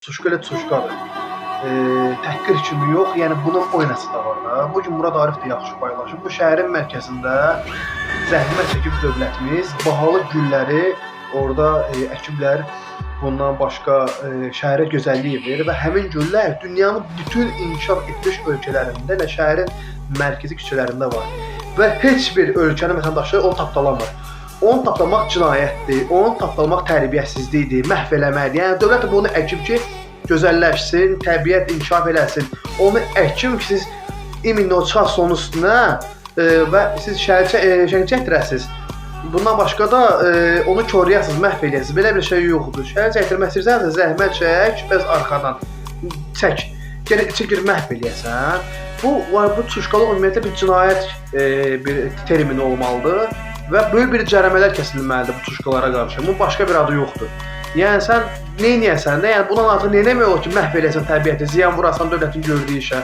Çuşka elə çuşkadır. Təhqir kimi yox, yəni bunun oynası da var da. Bu gün Murad Arif də yaxşı paylaşıb. Bu şəhərin mərkəzində zəhmət çəkib dövlətimiz bahalı gülləri orada əkiblər. Bundan başqa şəhərə gözəllik verir və həmin güllər dünyanın bütün inkişaf etmiş ölkələrində elə şəhərin mərkəzi küçələrində var. Və heç bir ölkənin vətəndaşı onu tapdalamır. Onu tapdamaq cinayətdir, onu tapdalamaq tərbiyəsizlikdir, məhv eləməkdir. Yəni dövlət bunu əkib ki, gözəlləşsin, təbiət inkişaf eləsin. Onu əkim ki, siz iminlə o çıxasınız onun üstünə və siz şəhər çəkdirəsiniz. Bundan başqa da onu koruyasınız, məhv eləyəsiniz. Belə bir şey yoxdur. Şəhər çəkdirmək istəyirsənsə zəhmət çək, bəs arxadan çək. Gərək çəkir məhv eləyəsən. Bu var, bu çuşkalıq ümumiyyətlə bir cinayət bir termini olmalıdır və böyük bir cərimələr kəsilməlidir bu çuşkalara qarşı. Bunun başqa bir adı yoxdur. Yəni sən nə eləyəsən də, yəni bundan artıq nə eləmək olar ki, məhv eləyəsən təbiəti, ziyan vurasan dövlətin gördüyü işə.